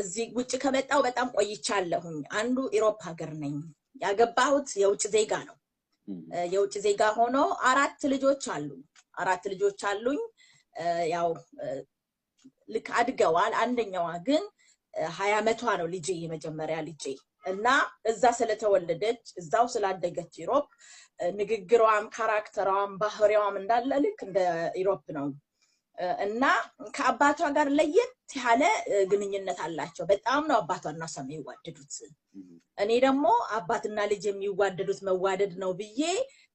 እዚህ ውጭ ከመጣው በጣም ቆይቻለሁኝ። አንዱ ኢሮፕ ሀገር ነኝ። ያገባሁት የውጭ ዜጋ ነው። የውጭ ዜጋ ሆኖ 4 ልጆች አሉኝ። 4 ልጆች አሉኝ። ያው ልክ አድገዋል። አንደኛዋ ግን 20 አመቷ ነው ልጄ፣ የመጀመሪያ ልጄ እና እዛ ስለተወለደች እዛው ስላደገች ኢሮፕ ንግግሯም character ዋም ባህሪዋም እንዳለ ልክ እንደ ኢሮፕ ነው እና ከአባቷ ጋር ለየት ያለ ግንኙነት አላቸው። በጣም ነው አባቷና እሷ የሚዋደዱት። እኔ ደግሞ አባትና ልጅ የሚዋደዱት መዋደድ ነው ብዬ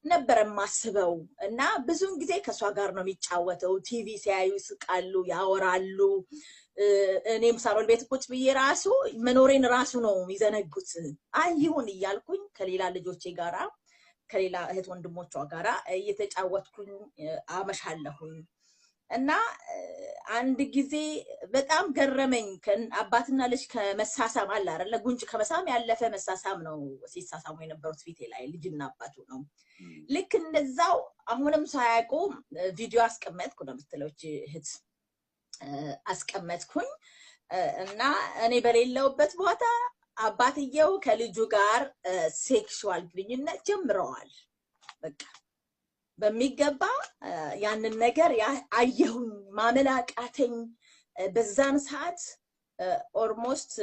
ነበር የማስበው እና ብዙን ጊዜ ከሷ ጋር ነው የሚጫወተው። ቲቪ ሲያዩ ይስቃሉ፣ ያወራሉ። እኔም ሳሎን ቤት ቁጭ ብዬ ራሱ መኖሬን ራሱ ነው የሚዘነጉት። አይ ይሁን እያልኩኝ ከሌላ ልጆቼ ጋራ ከሌላ እህት ወንድሞቿ ጋራ እየተጫወትኩኝ አመሻለሁኝ። እና አንድ ጊዜ በጣም ገረመኝ። አባትና ልጅ ከመሳሳም አለ አይደለ፣ ጉንጭ ከመሳም ያለፈ መሳሳም ነው ሲሳሳሙ የነበሩት ፊቴ ላይ ልጅና አባቱ ነው። ልክ እንደዛው አሁንም ሳያውቁ ቪዲዮ አስቀመጥኩ ነው የምትለው እህት፣ አስቀመጥኩኝ እና እኔ በሌለውበት ቦታ አባትየው ከልጁ ጋር sexual ግንኙነት ጀምረዋል። በቃ በሚገባ ያንን ነገር አየሁኝ፣ ማመን አቃተኝ። በዛን ሰዓት almost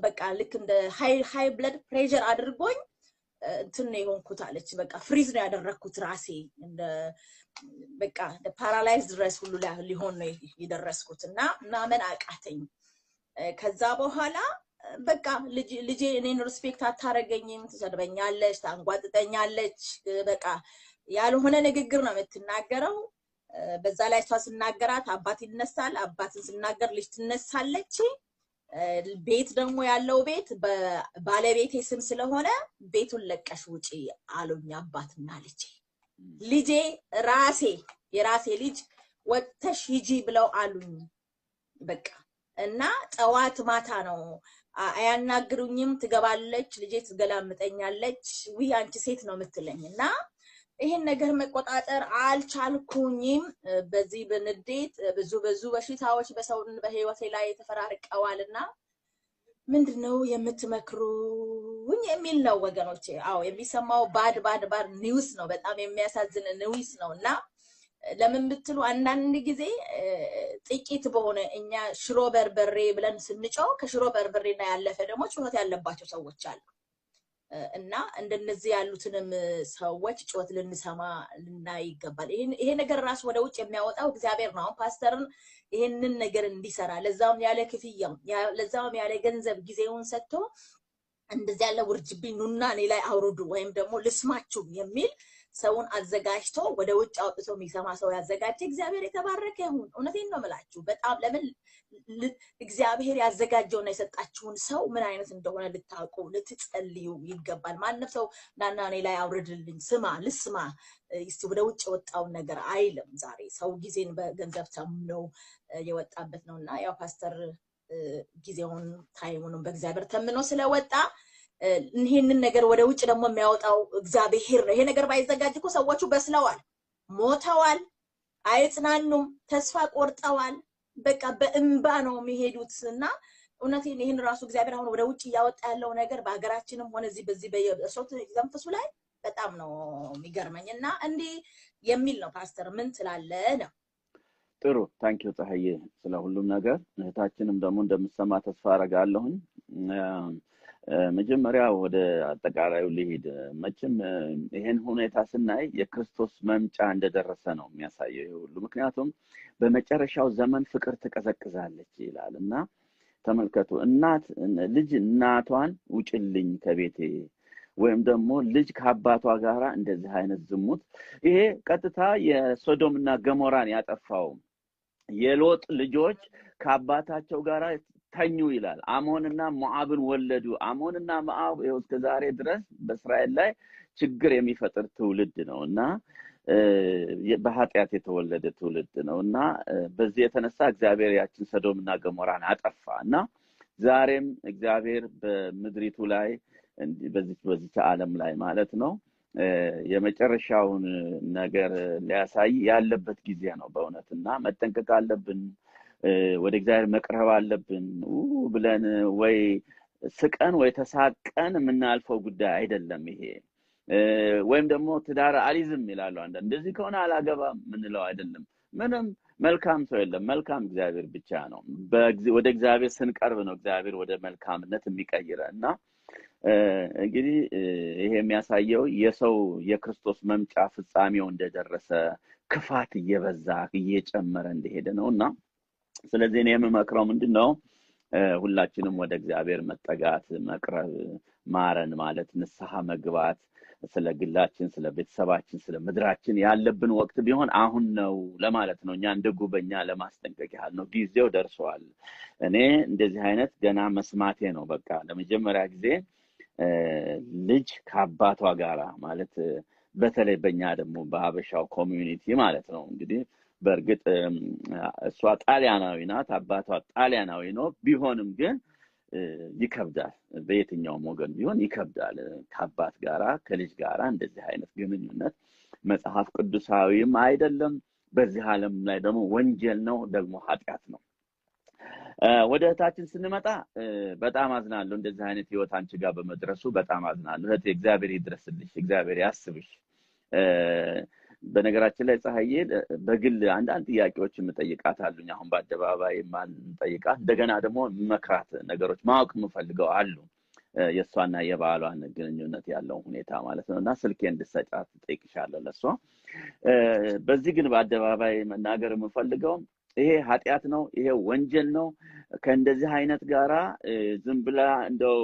በቃ ልክ እንደ high blood pressure አድርጎኝ እንትን ነው የሆንኩት አለች። በቃ freeze ነው ያደረኩት ራሴ፣ እንደ በቃ paralyze ድረስ ሁሉ ሊሆን ነው የደረስኩት እና ማመን አቃተኝ። ከዛ በኋላ በቃ ልጄ እኔን respect አታረገኝም፣ ትሰድበኛለች፣ ታንጓጥጠኛለች፣ በቃ ያልሆነ ንግግር ነው የምትናገረው። በዛ ላይ እሷ ስናገራት አባት ይነሳል፣ አባትን ስናገር ልጅ ትነሳለች። ቤት ደግሞ ያለው ቤት በባለቤቴ ስም ስለሆነ ቤቱን ለቀሽ ውጪ አሉኝ አባትና ልጄ። ልጄ ራሴ የራሴ ልጅ ወጥተሽ ሂጂ ብለው አሉኝ። በቃ እና ጠዋት ማታ ነው አያናግሩኝም። ትገባለች፣ ልጄ ትገላምጠኛለች፣ ውይ አንቺ ሴት ነው የምትለኝ እና ይሄን ነገር መቆጣጠር አልቻልኩኝም። በዚህ በንዴት ብዙ ብዙ በሽታዎች በሰው በህይወቴ ላይ ተፈራርቀዋልና ምንድነው የምትመክሩኝ የሚል ነው ወገኖቼ። አዎ የሚሰማው bad bad bad news ነው፣ በጣም የሚያሳዝን news ነው። እና ለምን ብትሉ አንዳንድ ጊዜ ጥቂት በሆነ እኛ ሽሮ በርበሬ ብለን ስንጮህ ከሽሮ በርበሬና ያለፈ ደግሞ ጩኸት ያለባቸው ሰዎች አሉ እና እንደነዚህ ያሉትንም ሰዎች ጩኸት ልንሰማ ልናይ ይገባል። ይሄ ነገር ራሱ ወደ ውጭ የሚያወጣው እግዚአብሔር ነው። አሁን ፓስተርን ይሄንን ነገር እንዲሰራ ለዛውም ያለ ክፍያ ለዛውም ያለ ገንዘብ ጊዜውን ሰጥቶ እንደዚህ ያለ ውርጅብኝ ኑና እኔ ላይ አውርዱ ወይም ደግሞ ልስማችሁ የሚል ሰውን አዘጋጅቶ ወደ ውጭ አውጥቶ የሚሰማ ሰው ያዘጋጀ እግዚአብሔር የተባረከ ይሁን። እውነቴን ነው የምላችሁ። በጣም ለምን እግዚአብሔር ያዘጋጀውና የሰጣችሁን ሰው ምን አይነት እንደሆነ ልታውቁ ልትጸልዩ ይገባል። ማንም ሰው ናና እኔ ላይ አውርድልኝ ስማ ልስማ እስቲ ወደ ውጭ የወጣውን ነገር አይልም። ዛሬ ሰው ጊዜን በገንዘብ ተምኖ የወጣበት ነውና ያው ፓስተር ጊዜውን time ኡንም በእግዚአብሔር ተምኖ ስለወጣ ይሄንን ነገር ወደ ውጭ ደግሞ የሚያወጣው እግዚአብሔር ነው። ይሄ ነገር ባይዘጋጅ እኮ ሰዎቹ በስለዋል፣ ሞተዋል፣ አይጽናኑም፣ ተስፋ ቆርጠዋል። በቃ በእንባ ነው የሚሄዱት። እና እውነቴን ይሄን ራሱ እግዚአብሔር አሁን ወደ ውጭ እያወጣ ያለው ነገር በሀገራችንም ሆነ እዚህ በዚህ በሰው ዘንፍሱ ላይ በጣም ነው የሚገርመኝ። እና እንዲህ የሚል ነው። ፓስተር ምን ትላለህ ነው? ጥሩ thank you ፀሐዬ ስለ ሁሉም ነገር። እህታችንም ደግሞ እንደምትሰማ ተስፋ አደርጋለሁኝ። መጀመሪያ ወደ አጠቃላዩ ልሂድ። መቼም ይሄን ሁኔታ ስናይ የክርስቶስ መምጫ እንደደረሰ ነው የሚያሳየው ይሄ ሁሉ። ምክንያቱም በመጨረሻው ዘመን ፍቅር ትቀዘቅዛለች ይላል። እና ተመልከቱ፣ እናት ልጅ እናቷን ውጭልኝ ከቤቴ ወይም ደግሞ ልጅ ከአባቷ ጋራ እንደዚህ አይነት ዝሙት፣ ይሄ ቀጥታ የሶዶምና ገሞራን ያጠፋው የሎጥ ልጆች ከአባታቸው ጋራ ተኙ ይላል። አሞንና ሞዓብን ወለዱ። አሞንና ሞዓብ ይኸው እስከ ዛሬ ድረስ በእስራኤል ላይ ችግር የሚፈጥር ትውልድ ነው እና በኃጢአት የተወለደ ትውልድ ነው። እና በዚህ የተነሳ እግዚአብሔር ያችን ሰዶምና ገሞራን አጠፋ። እና ዛሬም እግዚአብሔር በምድሪቱ ላይ በዚች ዓለም ላይ ማለት ነው የመጨረሻውን ነገር ሊያሳይ ያለበት ጊዜ ነው በእውነት። እና መጠንቀቅ አለብን። ወደ እግዚአብሔር መቅረብ አለብን ብለን ወይ ስቀን ወይ ተሳቀን የምናልፈው ጉዳይ አይደለም ይሄ። ወይም ደግሞ ትዳር አልይዝም ይላሉ አንዳንድ፣ እንደዚህ ከሆነ አላገባም የምንለው አይደለም። ምንም መልካም ሰው የለም፣ መልካም እግዚአብሔር ብቻ ነው። ወደ እግዚአብሔር ስንቀርብ ነው እግዚአብሔር ወደ መልካምነት የሚቀይረን። እና እንግዲህ ይሄ የሚያሳየው የሰው የክርስቶስ መምጫ ፍጻሜው እንደደረሰ፣ ክፋት እየበዛ እየጨመረ እንደሄደ ነውና፣ ስለዚህ እኔ የምመክረው ምንድነው፣ ሁላችንም ወደ እግዚአብሔር መጠጋት፣ መቅረብ፣ ማረን ማለት፣ ንስሐ መግባት፣ ስለ ግላችን፣ ስለ ቤተሰባችን፣ ስለ ምድራችን ያለብን ወቅት ቢሆን አሁን ነው ለማለት ነው። እኛ እንደ ጉበኛ ለማስጠንቀቅ ያህል ነው። ጊዜው ደርሷል። እኔ እንደዚህ አይነት ገና መስማቴ ነው። በቃ ለመጀመሪያ ጊዜ ልጅ ከአባቷ ጋራ ማለት፣ በተለይ በእኛ ደግሞ በሀበሻው community ማለት ነው። እንግዲህ በእርግጥ እሷ ጣሊያናዊ ናት፣ አባቷ ጣሊያናዊ ነው። ቢሆንም ግን ይከብዳል። በየትኛውም ወገን ቢሆን ይከብዳል። ከአባት ጋራ ከልጅ ጋራ እንደዚህ አይነት ግንኙነት መጽሐፍ ቅዱሳዊም አይደለም። በዚህ ዓለም ላይ ደግሞ ወንጀል ነው፣ ደግሞ ኃጢአት ነው። ወደ እህታችን ስንመጣ በጣም አዝናለሁ። እንደዚህ አይነት ህይወት አንቺ ጋር በመድረሱ በጣም አዝናለሁ እህቴ። እግዚአብሔር ይድረስልሽ፣ እግዚአብሔር ያስብሽ። በነገራችን ላይ ፀሐዬ በግል አንዳንድ ጥያቄዎች የምጠይቃት አሉኝ። አሁን በአደባባይ የማንጠይቃት፣ እንደገና ደግሞ መክራት ነገሮች ማወቅ የምፈልገው አሉ። የእሷና የባሏን ግንኙነት ያለውን ሁኔታ ማለት ነው። እና ስልኬ እንድሰጫት እጠይቅሻለሁ ለእሷ። በዚህ ግን በአደባባይ መናገር የምፈልገው ይሄ ኃጢአት ነው፣ ይሄ ወንጀል ነው። ከእንደዚህ አይነት ጋራ ዝም ብላ እንደው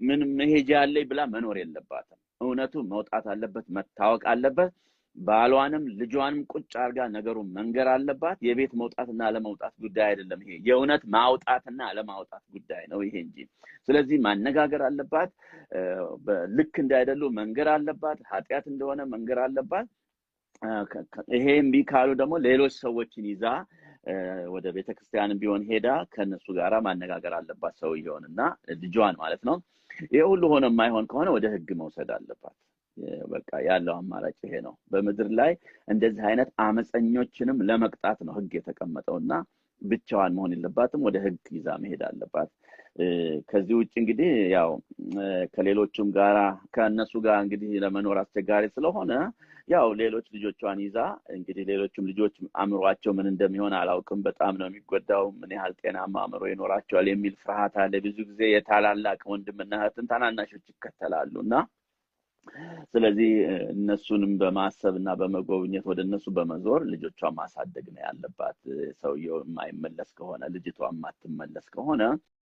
ምን መሄጃ አለኝ ብላ መኖር የለባትም። እውነቱ መውጣት አለበት፣ መታወቅ አለበት። ባሏንም ልጇንም ቁጭ አድርጋ ነገሩን መንገር አለባት። የቤት መውጣትና አለመውጣት ጉዳይ አይደለም ይሄ፣ የእውነት ማውጣትና አለማውጣት ጉዳይ ነው ይሄ እንጂ። ስለዚህ ማነጋገር አለባት። ልክ እንዳይደሉ መንገር አለባት። ኃጢአት እንደሆነ መንገር አለባት። ይሄ እምቢ ካሉ ደግሞ ሌሎች ሰዎችን ይዛ ወደ ቤተክርስቲያን ቢሆን ሄዳ ከነሱ ጋራ ማነጋገር አለባት፣ ሰውየውንና ልጇን ማለት ነው። ይሄ ሁሉ ሆነ የማይሆን ከሆነ ወደ ህግ መውሰድ አለባት። በቃ ያለው አማራጭ ይሄ ነው። በምድር ላይ እንደዚህ አይነት አመፀኞችንም ለመቅጣት ነው ህግ የተቀመጠውና ብቻዋን መሆን የለባትም፣ ወደ ህግ ይዛ መሄድ አለባት። ከዚህ ውጭ እንግዲህ ያው ከሌሎቹም ጋራ ከእነሱ ጋር እንግዲህ ለመኖር አስቸጋሪ ስለሆነ ያው ሌሎች ልጆቿን ይዛ፣ እንግዲህ ሌሎቹም ልጆች አእምሯቸው ምን እንደሚሆን አላውቅም። በጣም ነው የሚጎዳው። ምን ያህል ጤናማ አእምሮ ይኖራቸዋል የሚል ፍርሃት አለ። ብዙ ጊዜ የታላላቅ ወንድምና እህትን ታናናሾች ይከተላሉ። እና ስለዚህ እነሱንም በማሰብ እና በመጎብኘት ወደ እነሱ በመዞር ልጆቿን ማሳደግ ነው ያለባት። ሰውየው የማይመለስ ከሆነ፣ ልጅቷ የማትመለስ ከሆነ።